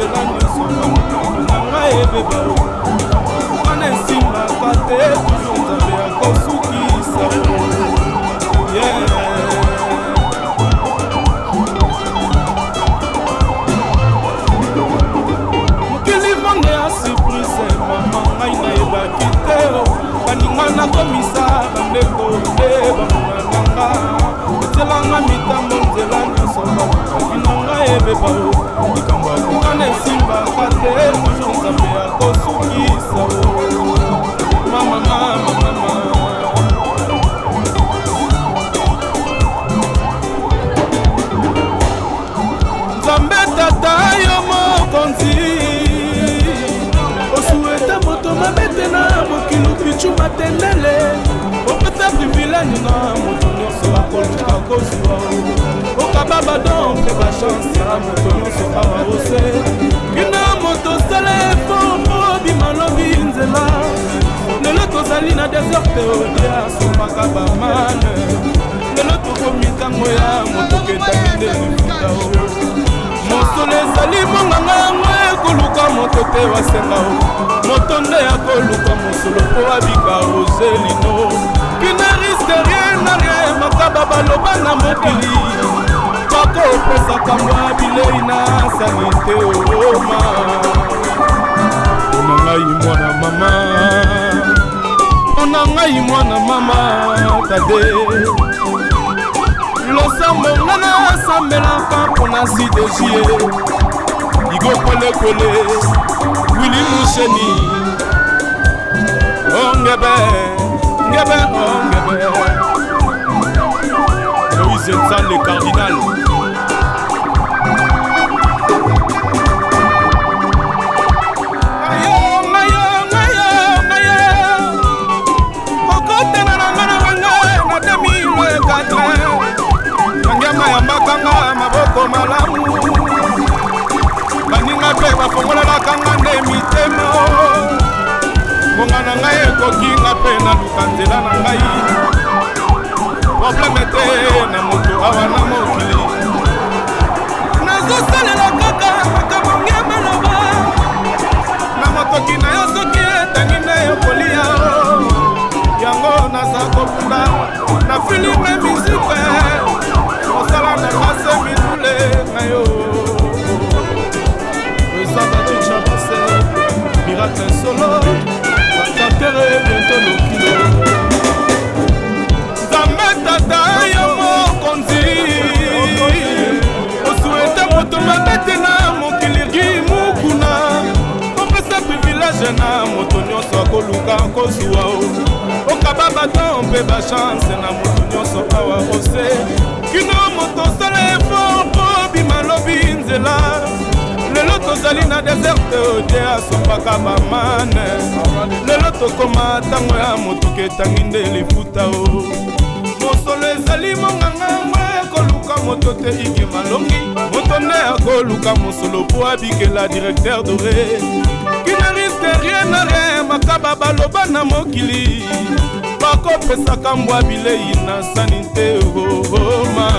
nzela nyonso na ngai ebeba wana esimbaka te toujours nzambe akosukisa yeah. Mokili monde ya surprise mama ngai nayebaki te baninga nakomisa bandeko nde bamona na nga etielanga mitambo nzela nyonso balukavi na ngai ebeba o likambo ya kokana esimbaka te toujours nzambe akosukisa o mama mama mama Nzambe tata yo mokonzi osuete moto mabe te na mokili pichu matendele opesa privilège na moto nyonso akoluka kozwa okaba badon mpe bachance ya moto nyonso awa ose kino moto osala efo mpo obima lobi nzela lelo tozali na deserte odia asombaka bamane lelo tokomi ntango ya motoka etangi nde lifuta o mosolo ezali monganga yango ekoluka moto te wasenga o moto nde akoluka mosolo mpo abika roselino kine riske rien na rien makaba baloba na mokili bakopesaka mwa bilei na sani te oma mpona ngai mwana mama mpona ngai mwana mama tade losambo nga nasambelaka mpona sidejie igo kwelekwele wili musheni ongebe ngebe ongebe Moïse Nzan le cardinal kokotana na nga na wenge na 2004 yangiama yambakanga maboko malamu baninga mpe bafongolelaka nga nde mitema ngonga na ngai ekoki nga mpe naluka nzela na ngai probleme te na moto awa na mokili nazosalela kaka makambo nge maloba na motoki na yo soki etangi nde okolia yango naza kobunda na filime mizike mosala na nga se mindule na yo ezaka chicha base miracle solo bakantere bientôt lokilo Nzambe tata yo mokonzi osuete moto mabe te na mokili gimukuna opesa privilege na moto nyonso akoluka kozwa o okaba baton mpe bachance na moto nyonso awa ose kino moto osala effort mpo bima lobi nzela lelo tozali na deserte te asombaka bamane lelo tokoma ntango ya motuka etangi nde lifuta o mosolo ezali monganga yango ekoluka moto te ike malongi moto nde akoluka mosolo mpo abikela directeur dore qui ne risque rien na rien makaba baloba na mokili bakopesaka mbwa bilei na sani te oma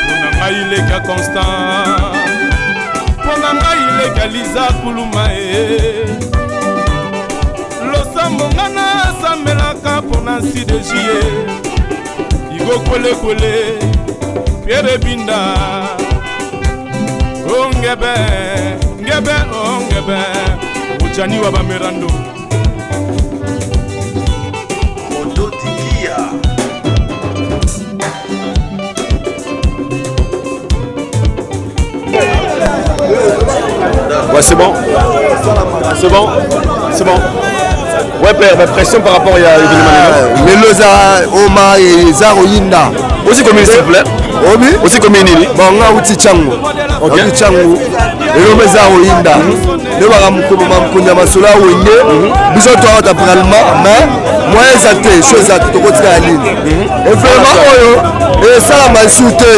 Pona ngai leka constant Pona ngai leka liza kuluma e Losambo nga nasambelaka pona sidejie Igo kwele kwele Pierre Binda Ongebe ngebe ongebe Ojani wa bamerando Ouais, c'est bon. C'est bon. C'est bon. Ouais, père, ma pression par rapport à l'événement. lelo eza oma eza koyinda Aussi combien, s'il vous plaît obi Aussi combien nini bon nga uti chango uti chango lelo mpe eza koyinda nde bakoma mokonzi ya masolo ya wenge biso toawata parlement mais moyen eza te so eza te tokotika ya nini evenement oyo esalama lisusu te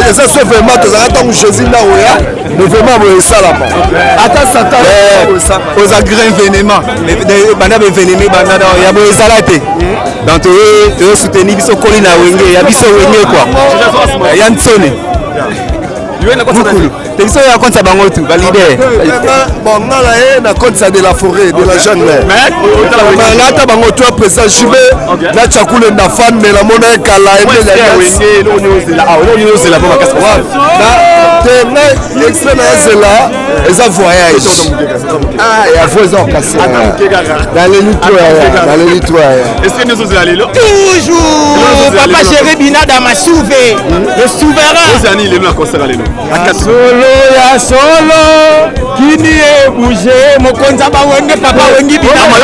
eza so vraiment tozalaka ntango jésus nda koya evenement boye esalama ata satan oza grand événement banda baeveneme banda ya boye ezala te donc toye soutenir biso koli na wenge ya biso wenge kua ya nsone. Mukulu te, biso oyo akontisa bango tu baleader. Bon, nga na ye na kontisa de la forêt, de la jungle, mais nga ata bango toi, président JB na Tshakule na fan, mais namona ye kala. Te, nga extrait na ezela eza voyage ya vo eza okasi. Naleli to yaya, naleli to yaya. Toujours papa chéri Binada Masouve, le souverain. Solo ya solo, kini ebouge, mokonzi ya bawenge, papa Wengi. Binada.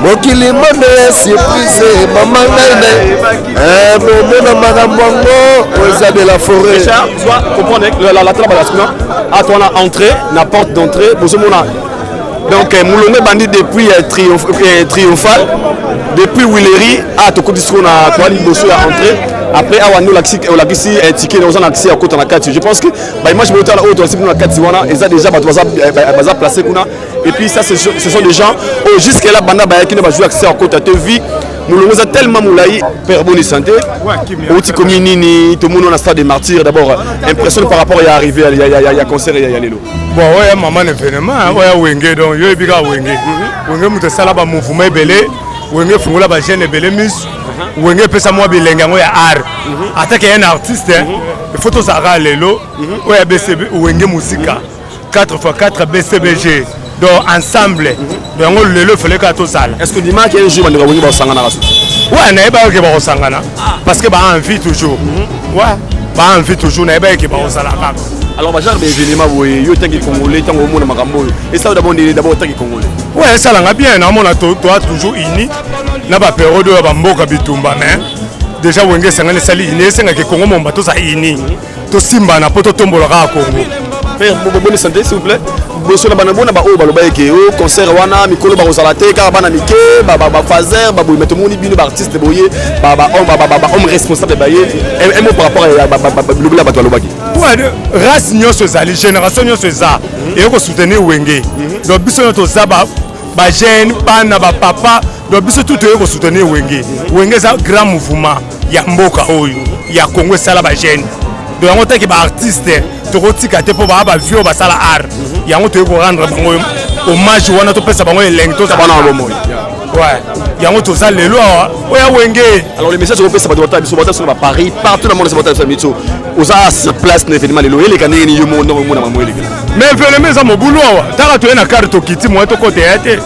Mokili monde ya surprise, mama ngai na momona makambo yango oyo eza de la forêt. Comprendre la tala balasi kuna ata wana entrée na porte d'entrée, bozomona. Donc molongo ebandi depuis triomphal, depuis Huilerie. A tokoti sikoyo na toa liboso ya entrée. Après awa nde olakisi ticket, oza na accès ya kota na kati. Je pense que baimage boyotala oyo tolakisi bino na kati wana eza déjà bato baza placé kuna. Et puis ça, ce sont des gens oyo jusque là banda bayaki nde bazwi accès ya kota te, vu molongo eza tellement molai. Père, bonne santé. Outi komi nini? Tomoni na stade des Martyrs. D'abord, impression par rapport ya arrivé ya concert ya lelo? Bon, oyo mama na événement oyo Wenge. Donc yo yebi kaka Wenge. Wenge moto esala bamouvement ebele, Wenge efungola bajeune ebele miso, Wenge epesa mwa bilenge yango ya art. Atake ye na artiste, il faut tozalaka lelo oyo ya BCB, Wenge Mosika 4 x 4 BCBG, donc ensemble. Donc yango lelo efale kaka tozala. Est ce que ndimaki un jour bandeko Wenge bakosanganaka susu? Ouais, nayebaki ke bakosangana, parce que baenvie toujours. Ouais, baenvie toujours, nayebaki ke bakozala kaka. Alors, bagenre baévénement boye, yo tangi Congolais, ntango omona makambo oyo esala d'abord ndenge, d'abord tangi Congolais? Ouais, esalanga bien. Naomona toa toujours uni na bapériode oyo ya bamboka bitumba, mais déjà Wenge esangani, esali uni. Esengaki Kongo momba toza uni, tosimbana mpo totombola kaka Kongo. Père, bonne santé, s'il vous plaît. Boso na bana bona baoyo baloba eke o concert wana mikolo bakozala te, kaka bana mike, bafaser baboye. Mais tomoni bino baartiste boye, bahomme responsable baye. Un mot par rapport ya bilobela bato balobaki? Ouais, race nyonso ezali, génération nyonso eza eye kosoutenir Wenge. Donc biso nyonso toza bajeune, bana, bapapa, donc biso tu toye kosoutenir Wenge. Wenge eza grand mouvement ya mboka oyo ya Congo, esala bajeune. Donc yango taki baartiste tokotika te mpo baa bavieux oyo basala art. Yango toyei korendre bango hommage wana, topesa bango elengi, toza bana na bomoi. Ouais, yango toza lelo awa oya Wenge. Alors, le message okopesa bato batala biso, bata biso na baparis, partout na monde, batala biso biso, oza sur place na événement lelo, eleka ndenge nini? Yo moko ndongo omona mambo eleka? Mais événement eza mobulu awa. Taka toye na kare, tokiti, moye tokota ya te.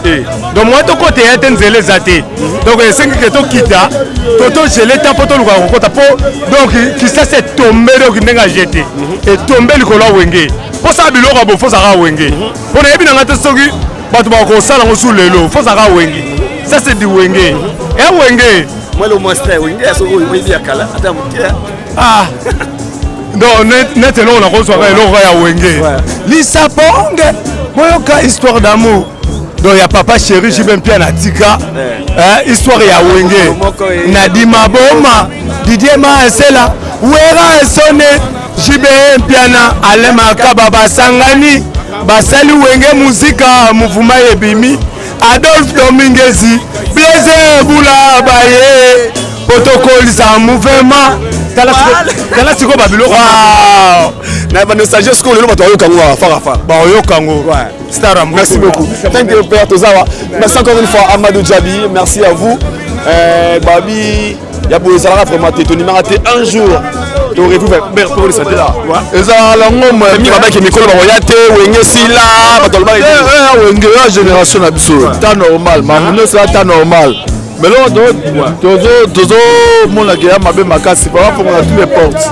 Donc moye tokota ya te, nzela eza te. Donc esengi ke tokita to togele ta mpo tolukaka kokota mpo. Donc Kisasa etombe, donc ndenge agete etombe likolo ya Wenge. Mposala biloko ya bofosaka Wenge, mpo nayebi na nga te soki bato bakosala yango su lelo. Fosaka Wenge, ça c'est du Wenge ya Wenge. Moi, le monstre Wenge ya soki oyebi ya kala ata moke. Ah non, net eloko nakozwaka, eloko ya Wenge Lisaponge, boyoka histoire d'amour. Donc ya papa chéri JB Mpia na tika histoire ya Wenge, Nadima Boma, Didier Maesela, Wera Esone, JB Mpiana, Alain Makaba, basangani basali Wenge Muzika, mouvement ebimi. Adolphe Domingezi, Blaise Bula, baye po tokolisa mouvement. Tala sikoyo babiloko. Na banostalgie sikoyo lelo bato bayoka yango fara fara. Baoyoka yango star. Merci beaucoup, thank you père Tozawa. Merci encore une fois Amadou Djabi, merci à vous. Babi ya boye ezalaka vraiment te, tondimaka te un jour toretrouve pour santé. Ezalaka ngombo. Mi babaki mikolo bakoya te, Wenge sila, bato balobaki. Wenge ya génération na biso, ta normal, makambo nyonso ya ta normal. Mais loko tozomonaka ya mabe makasi, babafongola tous les portes,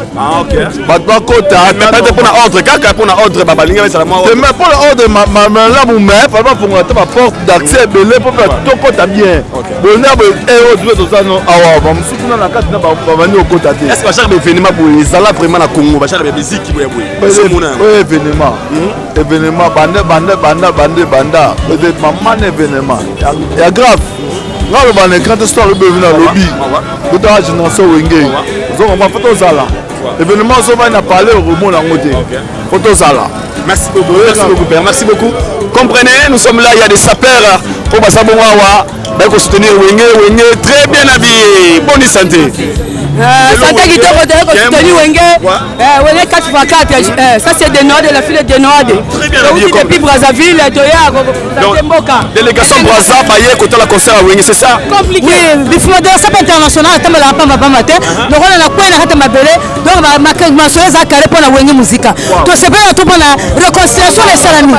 bato bakota. Peut-être mpona ordre, kaka mpona ordre balingi basala mwa. Mais mpona ordre malamu, mais fali bafongola te baporte d'accès ebele mpo tokota bien. Boye boye oyo toza no awa, bamosusu kuna na kati na babandi kokota te. Est ce que bachaka baévénement boye ezala vraiment na Congo, bachaka bamiziki boye boye? Oyo événement, événement banda banda banda banda banda, peut-être mama na événement ya grave. Nga aloba na écran te, soki alobi na lobi totala génération Wenge ozokoma. Fo tozala événement, ozovai na palais, okomona yango te. Fo tozala. Merci beaucoup, merci beaucoup, père. Merci beaucoup. Comprenez, nous sommes là, il y a des sapeurs pour Bassabongawa, pour soutenir Wenge, Wenge, très bien habillé. Bonne santé. Santé kitoko toyei kosuteni Wenge. Wenge 4 x 4. Ça c'est de Noade, la fille de Noade. Très bien habillé. Depuis Brazzaville, toya kopresente mboka. Délégation Brazza baye kotala concert ya Wenge, c'est ça? Compliqué. Oui, bifuma de la international atambolaka pamba pamba te. Lokola na kwela kata mabele, donc masolo eza carré mpo na Wenge Musica. Tosepela to mpo na réconciliation na esalami.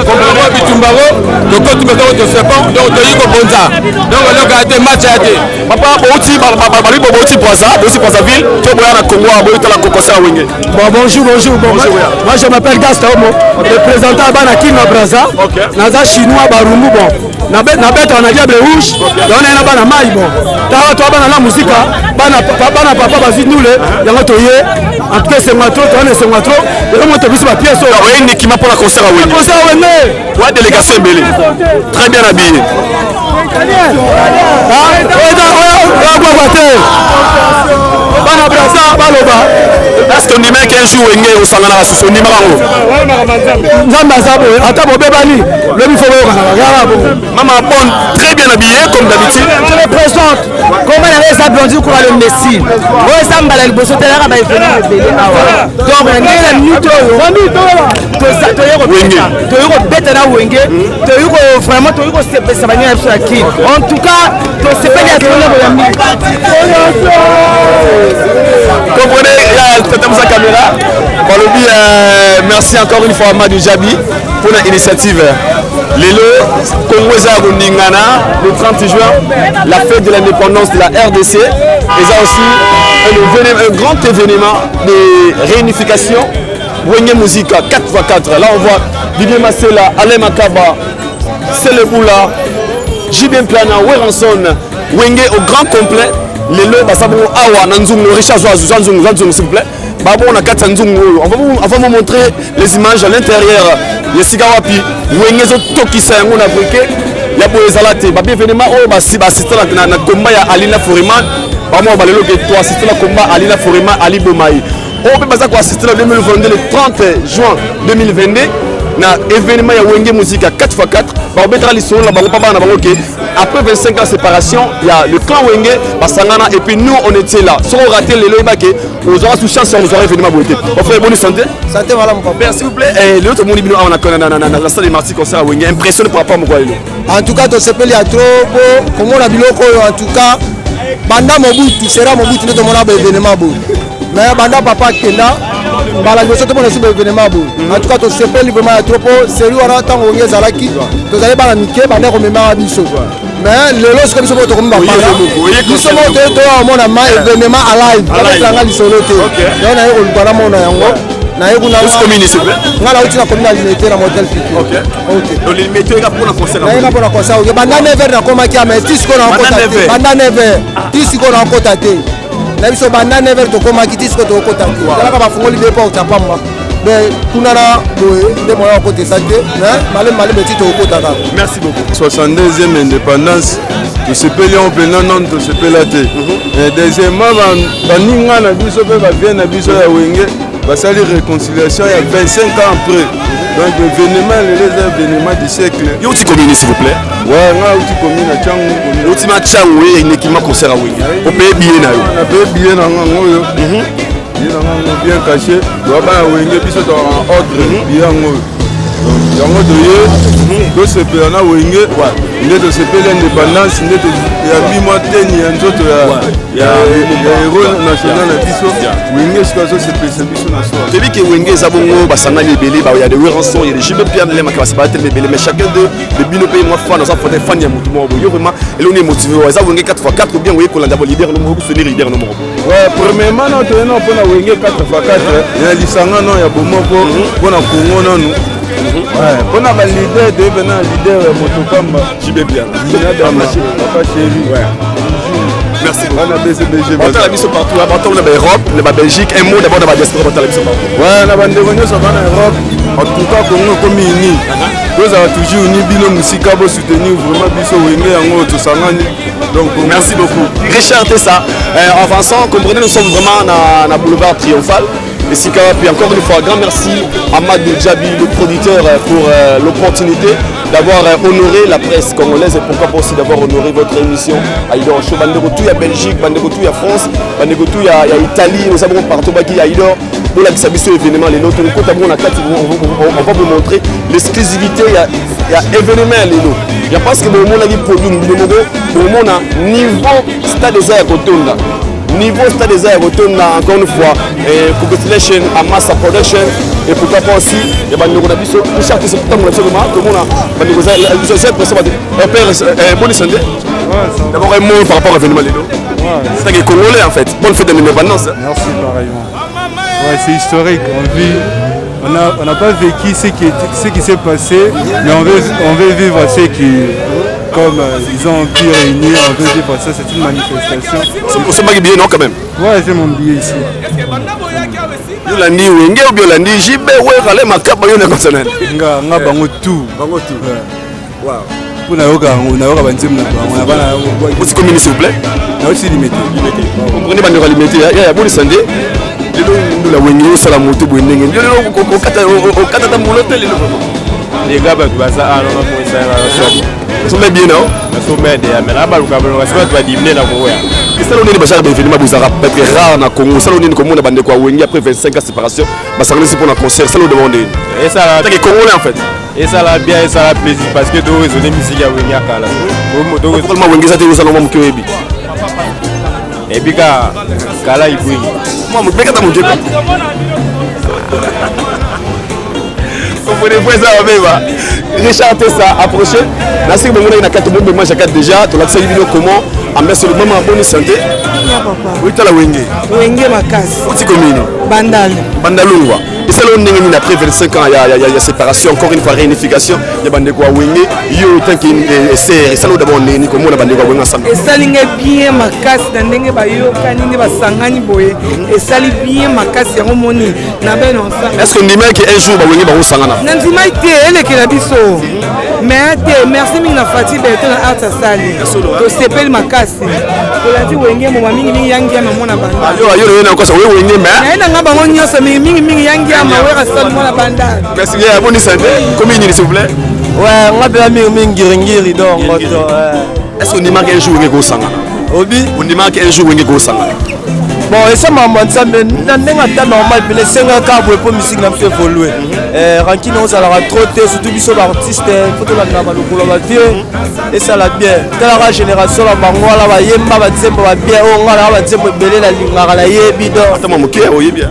Complètement bitumba ngo tokoti mpe tosepon donc toyi kobonza donc eloko ya te match ya te. Papa bouti balobi bo bouti Brazza, bouti Brazzaville, to boya na Congo boyi tala concert ya Wenge. Bon, bonjour, bonjour. Bon, Bonjour, moi, yeah. moi, je m'appelle Gaston Omo, représentant Bana Kinga Brazza. Ok. Naza chinois Barumbu, bon. Nabeta na Diable Rouge, donc on a bana mai, bon. Tawa toi bana la musique, bana papa, bana papa bazi nule, yango toye. En tout cas, c'est moi trop, toi c'est moi trop. Et moi to biso ba pièce. Oye nikima pour la concert ya Wenge. Concert Wenge. Ouais, délégation ebele. Très bien habillé. Ah, oza oya te. Bana Brazza baloba. Est-ce que ondimaki qu'un jour Wenge osangana basusu ondimaka yango? Nzambe aza boye, ata bobebani, lobi fo boyokana kaka bongo. Maman bonne, très bien habillée comme d'habitude. Je me présente. Comment na eza Blondie Kura le Messi. Oyo eza mbala liboso te naka ba événement ebele awa. Donc na ndenge na minute oyo toye kobeta, toye kobeta na Wenge, toye ko vraiment toye kosepelisa baninga na biso ya Kin. En tout cas, tosepeli ya trop na boyambi. Comprenez, là, tata Moussa caméra. Balobi, merci encore une fois à Madou Djabi pour l'initiative. Lelo, Congo eza ya koningana le 30 juin, la fête de l'indépendance de la RDC. Et ça aussi un grand événement de réunification. Wenge Musica 4x4. Là on voit Didier Masela, Alain Makaba, Seleboula, JB Mpiana, Werrason, Wenge au grand complet. Lelo baza bongo awa na nzungu, Richard Zwa, Zwa Nzungu, Zwa Nzungu s'il vous plaît. Ba bongo na kati ya nzungu oyo. On va vous montrer les images à l'intérieur. Yesika wapi Wenge ezotokisa yango na briquet ya boye ezala te. Ba événement oyo basi ba assiste na combat ya Alina Foreman. Ba mwa balelo ke to assiste na combat Alina Foreman Ali Bomaï. Oyo mpe baza koassiste na 2022 le 30 juin 2022 na événement ya Wenge Musica 4x4. Bakobetaka lisolo na bango mpa bana na bango ke après 25 ans séparation, il y a le clan Wenge basangana et puis nous on était là. Soki oraté lelo oyeba ke ozwaka sous chance ya kozwaka événement boye te. Mon frère, bonne santé. Santé malamu papa. Merci, s'il vous plaît. Lelo tomoni bino awa na salle des Martyrs, concert ya Wenge. Impressionné par rapport à mokwa lelo. En tout cas tosepeli ya trop po komona biloko oyo. En tout cas banda Mobutu sera Mobutu nde tomona ba événement boye, mais banda papa akenda mbala liboso tomona so ba événement boye. En tout cas tosepeli vraiment ya trop po série wana ntango Wenge ezalaki, tozali bana mike, banda komemaka biso, mais lelo sikoyo biso moko tokomi bapara, biso moko toye toya komona ma événement alive. Babetanga lisolo te, donc naye koluka namona yango, naye kuna. Nga nauti na commune ya Limete na Motel Futur. Nayeka mpona concert. Ok, banda 9h nakomaki ama ti sikoyo nakota te. Banda 9h ti sikoyo nakota te. Na biso banda 9h tokomaki, ti sikoyo tokota te. Talaka bafungoli de porte ya pamba, mais kuna na boye nde moya okota eza te, mais malembe malembe ti tokokota kaka. Merci beaucoup. 62e indépendance, tosepeli yango mpenza, nano tosepela te. Deuxièmement, baninga na biso mpe bavie na biso ya Wenge basali réconciliation ya 25 ans après, donc événement lelo eza événement du siècle. Yo uti commune, s'il vous plaît? Ouais, nga uti commune ya Tshangu. Uti ma Tshangu, ye nekima concert ya Wenge, opaye billet na yo? Napaye billet na nga ngo oyo, billet na nga ngo bien caché. Toa bana Wenge, biso toaka na ordre. Billet yango oyo, yango toye tosepela na Wenge nde tosepeli indépendance, nde toyambi mwa teni ya nzoto ya héros national na biso Wenge. Sikoyo azosepelisa biso na soir. Toyebi ke Wenge eza bongo basangani ebele, ya de Werrason, ya de JB Mpiana, lemaka basepala telema ebele, mais chacun de bino mpe mwa fan, oza fan ya motu moko boye. Yo vraiment eloni emotive oyo eza Wenge 4x4 ou bien oye kolanda bo leader no moko, soutenir leader no moko? Ouais, premièrement no toye nano mpona Wenge 4x4 ya lisanga no ya bomoko mpona Kongo nanu, mpona baleader. Toye mpena leader ya motokamba. JB Mpiana. Papa chéri. Merci beaucoup. Bana BCBG. Batala biso partout, batala na Europe, na Belgique. Un mot d'abord na ba diaspora, batala biso partout. Ouais, na bandeko nyonso bana Europe, en tout cas Congo ekomi uni, tozala toujours uni. Bino mosika bosoutenir vraiment biso Wenge, yango tosangani donc. Merci beaucoup. Richard Tessa. En avançant, comprenez, nous sommes vraiment na boulevard Triomphal. Esika wapi, encore une fois, grand merci à Madou Djabi, le producteur, pour l'opportunité d'avoir honoré la presse congolaise et pourquoi pas aussi d'avoir honoré votre émission Aïdor Show. Bandeko tout ya Belgique, bandeko tout ya France, bandeko tout ya, ya Italie, nous avons partout baki Aïdor. bolakisa biso événement lelo tokokota bongo na kati, on va vous montrer l'exclusivité ya, ya événement ya lelo ya parce que bomonaki podium bino moko, bomona niveau stade eza ya kotonda, niveau stade eza ya kotonda. Encore une fois, eh, congratulations à Massa Production et pourquoi pas aussi ya bandeko na biso Richard Tese. Kotambola biso vraiment, tomona bandeko biso eza pression bato. Père, bonne santé. D'abord, un mot par rapport à l'événement lelo. C'est un Congolais en fait. Bonne fête de l'indépendance. Merci, pareillement. Ouais, c'est historique. On vit, on n'a pas vécu ce qui s'est passé, mais on veut vivre ce qui, comme ils ont pu réunir, on veut vivre ça. C'est une manifestation. Osombaki billet non quand même? Ouais, j'ai mon billet ici. Yolandi Wenge ou Yolandi JB Werra Makaba, yo na concernant? Nga bango tout. Bango tout. Wow. Mpo nayoka yango, nayoka banzembo na bango na bana. Osi commune, s'il vous plaît? Nauti Limete. Comprenez, bandeko ya Limete ya bonisa nde lelo ndula Wenge osala moto boye ndenge lelo okata ta molo te lelo vraiment. Les gars, bato baza awa namonisanga na Osomba bien nao? Nasomba deya, mais na baluka baluka si bato badimine na koya. Esala nini basala baévénement bozalaka peut-être rare na Congo? Esala nini komona bandeko ya Wenge après 25 ans séparation basanganisi mpona concert? Esala demande nini? Esala take Congolais en fait. Esala bien, esala plaisir parce que toraisonne musique ya Wenge ya kala. Tokolma Wenge eza te, osala mwa moke oyebi. Ebika kala ibwingi. Mwa moke, bekata moke. Comprenez-vous eza babeba Richard Tesa approché nasiki bongo na kati bombe image ya kati déjà tolakisaki bino comment ambiance. Le mama, bonne santé. Oyitala Wenge? Wenge makasi. Oti commune? Bandal. Bandalungwa. Esala oyo ndenge nini après 25 ans ya séparation, encore une fois réunification ya bandeko ya Wenge? Yo tant que sœur, esala oyo d'abord ndenge nini komona bandeko ya Wenge ensemble? Esali ngai bien makasi na ndenge bayokani, nde basangani boye, esali bien makasi. Yango moni na bene ensemble. Est ce que ondimaki un jour bawenge bakosangana? Na ndimai te, elekela biso mais te. Merci mingi na Fati Beto na art asali, tosepeli makasi, tolandi Wenge moma mingimingi ya Ngiama mwana banda. Yo na kosa oyo Wenge mais naye nanga bango nyonso mingimingi ya Ngiama Wera Sali mwana banda. Merci bien, bonne santé. Commune nini, s'il vous plaît? Ouais, nga mpela mingi Ngiringiri, donc ngoto. Est ce que ondimaki un jour Wenge kosangana? Obi? Ondimaki un jour Wenge kosangana? Bon, eza makambo ya Nzambe na ndenge ata normal mpena esengaka boye mpo musique na biso évolue. Rancune ozalaka trop te, surtout biso baartiste fo tolandaka balokolo bavieux, esala bien. Talaka génération na bango wana, bayemba banzembo babien oyo nga naka banzembo ebele nalingaka, nayebi donc. Ata mwa moke oyebi?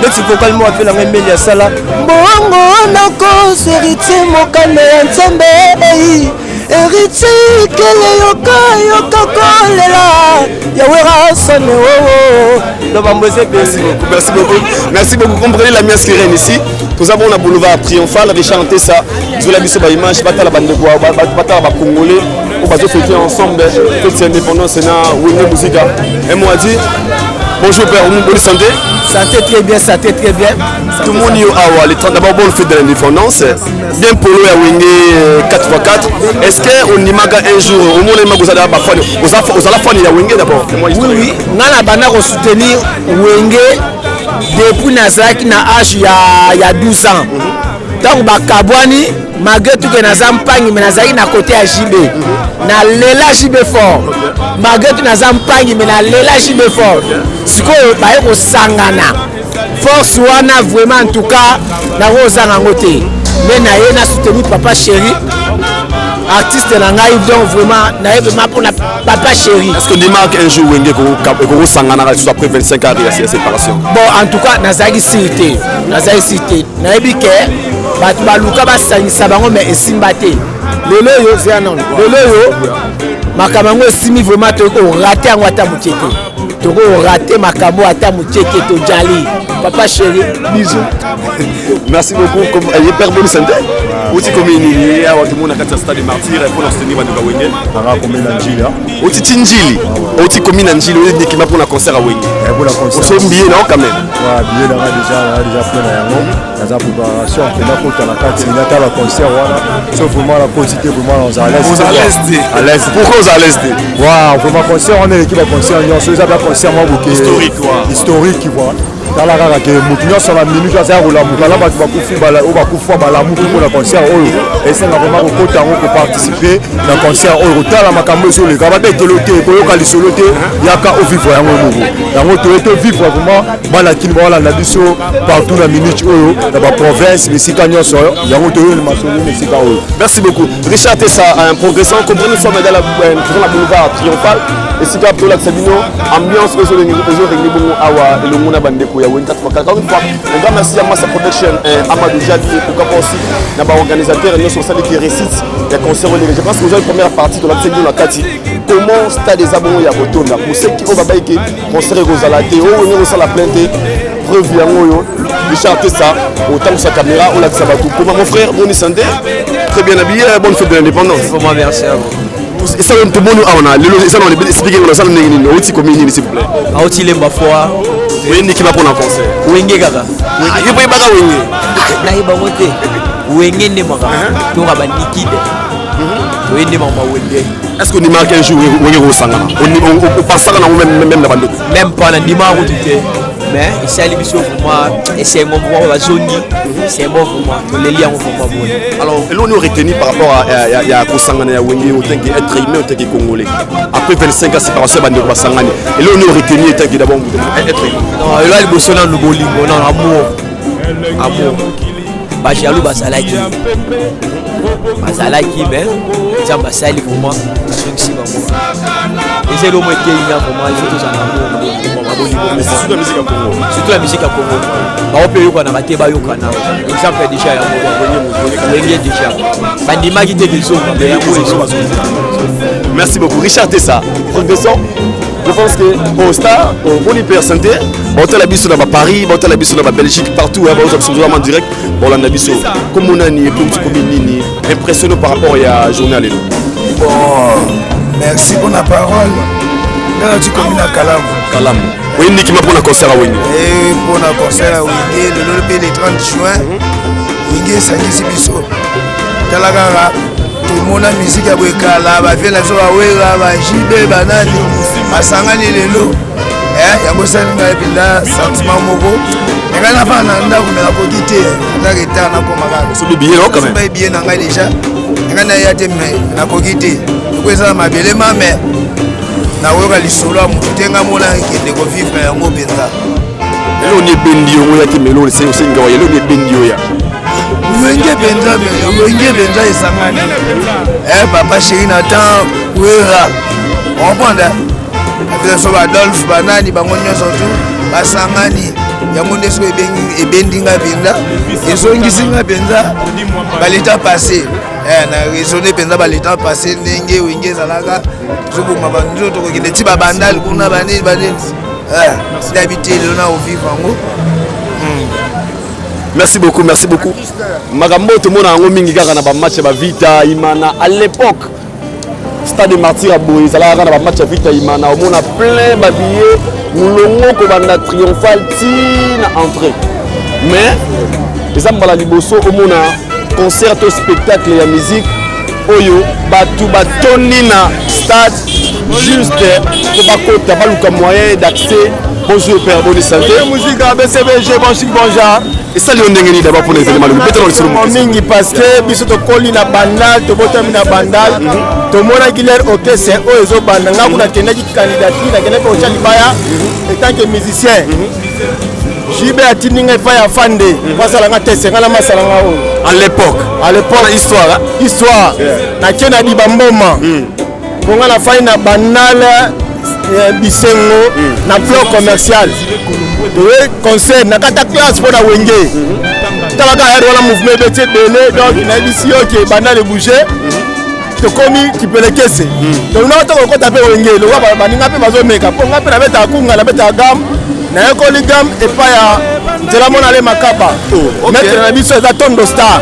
Neti vocal moko ape nanga emeli asala mbongo nakoso Héritier mokanda ya Nzambe ei Héritier kele yoka yoka kolela yawera sone wowo do bambo eza. Merci beaucoup, merci beaucoup, merci beaucoup. Comprenez la mienne qui règne ici. Nous avons la boulevard triomphal, Richard Ntessa, Zola biso ba image, batala bandeko, batala ba Congolais, on va fêter ensemble fête indépendance na Wenge Musica. Un mot à dire. Bonjour père, bonne santé. Santé très bien, santé très bien. Tout le monde y awa le 30. D'abord, bonne fête de l'indépendance. Bien polo ya Wenge 4x4. Est-ce que ondimaka un jour omona ma kozala ba fan, ozala fan ya Wenge d'abord? Oui, nga na banda kosoutenir Wenge depuis nazalaki na age ya 12 ans. Ntango bakabwani, malgré tout que naza mpangi, mais nazalaki na côté ya JB, nalela JB fort. Malgré tout naza mpangi, mais nalela JB fort. Sikoyo baye kosangana, force wana vraiment, en tout cas nakozanga yango te. Nde naye na soutenir papa chéri, artiste na ngai. Donc vraiment naye vraiment mpona papa chéri. Est-ce que ndimaka un jour Wenge ekokosangana lisusu après 25 ans ya séparation? Bon, en tout cas nazalaki sûr te, nazalaki sûr te. Nayebi ke bato baluka basangisa bango, mais esimba te. Lelo oyo zeya nano, lelo oyo makambo yango esimbi vraiment, tokoki korater yango ata moke te, tokoki korater makambo ata moke te. Tojali papa chéri, bisous. Merci beaucoup. Ye père, bonne santé. Oti komi nini awa? Tomona kati ya stade Martyr mpona soutenir bandeko ya Wenge. Nanga komi na Njili. Oti ti Njili, oti komi na Njili, oyedekima mpona concert ya Wenge. Osombi billet nao quand même? Billet nanga déjà, nanga déjà plein na yango, naza préparation akenda kota na kati, natala concert wana. So vraiment nakoti te, vraiment naza à l'aise. Oza à l'aise te? À l'aise. Pourquoi oza à l'aise te? Wow, vraiment concert wana eleki baconcert nyonso, eza ba concert moko boke historique. Historique, voilà. Tala kaka ke motu nyonso na minute aza ya kolamuka na bato bakufi oyo bakufa balamuki mpo na concert oyo esenga vraimen kokota yango koparticipe na concert oyo kotala makambo ezoleka babetelo te koyoka lisolo te yaka ovivre yango moko yango toye tovivre vraiment bana kini baolanda biso partout na minute oyo na baprovince bisika nyonso yango toyoli masolo na esika oyo. Merci beaucoup Richard Tessa, un progressant comprenez. Nous sommes dans la, dans la boulevard triomphal, esika tolakisa bino ambiance ezorégner bongo awa elongo na bandeko ya Wenge 4. Encore une fois, un grand merci à Massa Protection, Amadou Jadi, et pourquoi pas aussi na baorganisateur nyonso osaliki réussite ya concert oyo. Je pense que ozali première partie, tolakisa bino na kati comment stade eza bongo ya kotonda. Pour ceux qui oyo babayike concert ekozala te, oyo wenge kosala plein te, preuve yango oyo. Richard Tessa otangisa caméra, olakisa bato comment. Mon frère, boni santé? Très bien habillé. Bonne fête de l'indépendance. Vraiment, merci à vous. Esala tomoni awa na lelo, esala explique ngo nasala ndenge nini, outi komi nini, s'il vous plaît? Auti Lemba foi. Oyendiki ba mpona concert? Wenge kaka. Ye po yebaka Wenge? Nayeba ngo te, Wenge nde makambo toka balikide, toye nde makambo Wenge. Est ce que ondimaka un jour Wenge kosangana? Opasaka nango même na bandeko? Même pas, nandimaka kutu te, mais esali biso vraiment esengo vraiment. Bazongi, c'est bon vraiment, toleli yango vraiment boye. Alors, eloko nini oretenir par rapport à ya kosangana ya Wenge autant que être humain, autant que congolais, après 25 ans séparation ya bandeko basangani? Eloko nini oretenir autant que d'abord être humain? Non, elo ya liboso nanu bolingo, nano amour, amour. Bajaloux bazalaki, mais Nzambe asali vraiment, azongisi bango. Eza eloko eteyi nga vraiment, il faut tozala na amour, bolingo. Surtout la musique ya Congo. Surtout la musique ya Congo. Bango mpe oyokanaka te, bayokana. Exemple déjà yango Wenge, déjà bandimaki te kezonga, mais yango ezonga. Merci beaucoup Richard Tessa, progressant. Je pense que au star au hyper santé, baotala biso na baparis, baotala biso na babelgique, partout, baozwa biso vraiment direct, baolanda biso. Komona nini epe outi komi nini impressionné par rapport ya journée ya lelo? Bon, merci pour la parole. Nga nati komi na Kalamu. Kalamu, oyindikima mpona concert ya Wenge? Mpona concert ya Wenge lelo mpe le 30 juin, Wenge esangisi biso. Tala kaka, tomona misiki ya boye kala, bavieux na biso bawera, bajibe, banani basangani lelo. Yango esali ngai mpenza sentiment moko. Ngai nafanda na ndako me nakoki te, ata retard nakoma kaka. Billet billet na ngai déjà, ngai naya te, me nakoki te oko eza na mabele mame. Nakoyoka lisolo ya motu te, ngai mona ekende kovivre yango mpenza. Eloko ni ebendi yo oya te, melo osenga oya, eloko ni ebendi yo ya? Wenge mpenza, Wenge mpenza esangani. Papa chéri Nathan, Wera, comprendre so baadolphe, banani, bango nyonso tu basangani. Yango nde soki ebendi nga mpenza, ezongisi nga mpenza baleta passé na raisonne mpenza baleta passé, ndenge Wenge ezalaka, tozoboma banzoto, kokende ti babandali kuna, banini banini. Nayebi te lelo na ovivre yango. Merci beaucoup, merci beaucoup. Makambo oyo tomona yango mingi kaka na bamatch ya bavita Imana. À l'époque, stade de Martyr ya boye ezalaka kaka na bamatch ya Vita Imana, omona plein babillet, molongo kobanda triomphal ti na entrée. Mais eza mbala liboso omona concert to spectacle ya musique oyo bato batondi na stade juste po bakota, baluka moyen d'accès. Bonjour père, bonne santé? Musique BCBG, bon chic bon genre. Esali yo ndenge nini d'abord mpona événement lobi? Betela lisolo. Mingi, parce que biso tokoli na Bandal, tobotami na Bandal, tomonaki lere orchestre oyo ezobanda. Nga kuna nakendaki candidature, nakendaki kotya libaya etant que musicien. JB atindi ngai epai ya Fande basalanga test, ngai na masala nga oyo. À l'époque? À l'époque. Histoire. Histoire, nakie na Dibamboma mpo nga nafai na Bandal, Bisengo, na bloc commercial. Toye concert na kata classe mpo na Wenge. Talaka ere wana mouvement ebeti ebele, donc nayebisi yo ke Bandal ebouge. Tokomi Kipelekese, tolingaka to kokɔta mpe Wenge lokwa baninga mpe bazomeka, mpo nga mpe nabetaka kunga, nabetaka gamme, nayekoli gamme epai ya nzela mona ale Makaba. Maître na biso eza Tondo Star,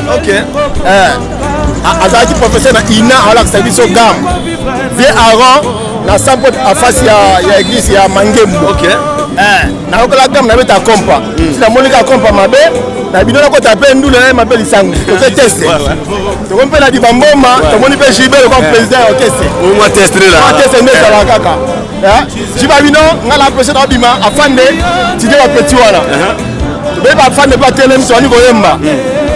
azalaki professeur na ina, alakisa biso gamme, vieux Aron na sampo afasi ya église ya Mangembo. Nayokola gamme, nabeta kompa. Si namoni kaka kompa mabe na bino, nakota mpe ndule na ye mabe lisango, toke teste. Tokomi mpe na Dibamboma, tomoni mpe Gilbert comme président ya orchestre. Mwa teste nde. Mwa teste nde ezalaka kaka jiba bino. Nga na pese na obima afande tide bapeti wana, tobeyi bafande mpe atelemi, tobandi koyemba.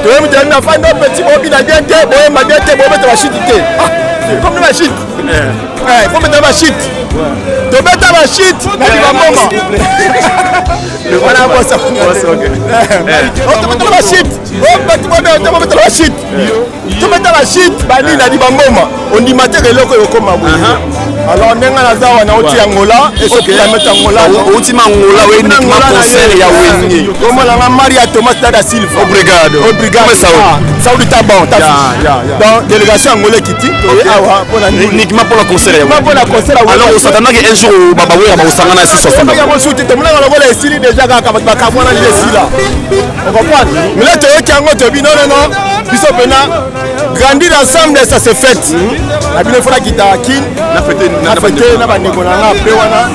Toyembi, toyembi, afande petit, bobina bien te, boyemba bien te, bobeta bashiti te. Comme bashiti, faut beta bashiti, tobeta bashiti na Dibamboma wana bosa. Tobetala bashiti, bobetala bashiti, tobeta bashiti banini na Dibamboma. Ondima te eloko oyo okoma boye. Alors ndenge naza wana, oti Angola, esokila Angola. Outi Angola, oye uniquement concert ya Wenge. Omonanga Maria Thomas Dada Silva. Obrigado. Obrigado. Saúde, tá bon, tá. Donc délégation angolais kiti, toye awa mpona Uniquement mpona concert ya mpona concert. Alors osatandaki un jour babawera bakosangana esi 60? Yango suti tomonaka lokola esili déjà, kaka bato bakamwana nde esila, ocomprendre? Mais là toyoki yango, toyebi non, non, non, biso mpena grandir ensemble, ça se fait na bino. Fona kita Kin, na fete na bandeko na nga. Apres wana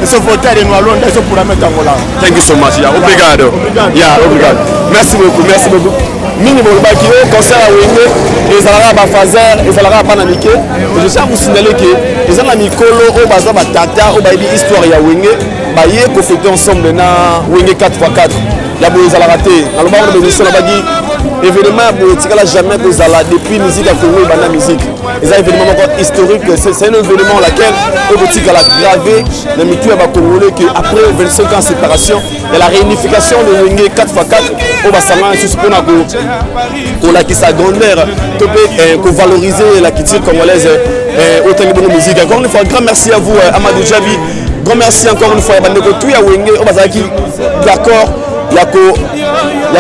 eso voter de Nwalonda, eso pour mettre Angola. Thank you so much. Yeah, obrigado. Yeah, obrigado. Merci beaucoup, merci beaucoup. Mingi bolobaki o concert ya Wenge ezalaka bafaser, ezalaka bana mike. Je tiens à vous signaler que eza na mikolo oyo baza batata oyo bayebi histoire ya Wenge, baye kofete ensemble na Wenge 4x4. Ya boye ezalaka te. Nalobaka na bémission, nabaki événement ya boye etikala jamais kozala depuis musique ya Congo ebanda musique. Eza événement moko historique, c'est un événement laquelle oyo kotikala gravé na mitu ya Bacongolais, que après 25 ans séparation, ya la réunification de Wenge 4x4 oyo basangana lisusu mpona kolakisa grandeur to mpe kovaloriser la culture congolaise otangi bongo musique. Encore une fois, grand merci à vous, Amadou Djabi. Grand merci encore une fois ya bandeko tu ya Wenge oyo bazalaki d'accord ya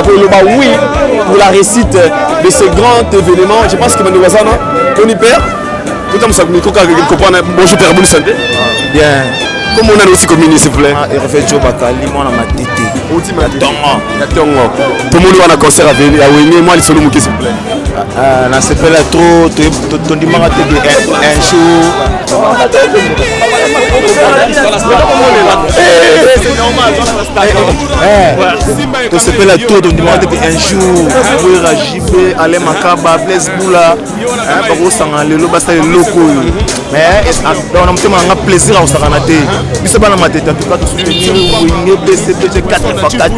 koloba oui pour la réussite de ce grand événement. Je pense que bandeko baza na Tony Père, totambusa micro kaka comprendre. Bonjour père, bonne santé. Bien. Comment on a aussi communiqué, s'il vous plaît? Hervé Jo Bakali, mwana Matete. Outi Matete. Ya tongo. Tomoni wana concert ya Wenge, moi lisolo moke, s'il vous plaît. Nasepela trop, tondimaka te ke un jour. Tosepela trop, tondimaka te ke un jour Wera, JB, Alain Makaba, Blaise Bula bakosangana lelo, basala eloko oyo. Mais na motema nanga, plaisir akosakana te. Biso bana Matete, en tout cas tosoutenir Wenge BCBG 4 x 4.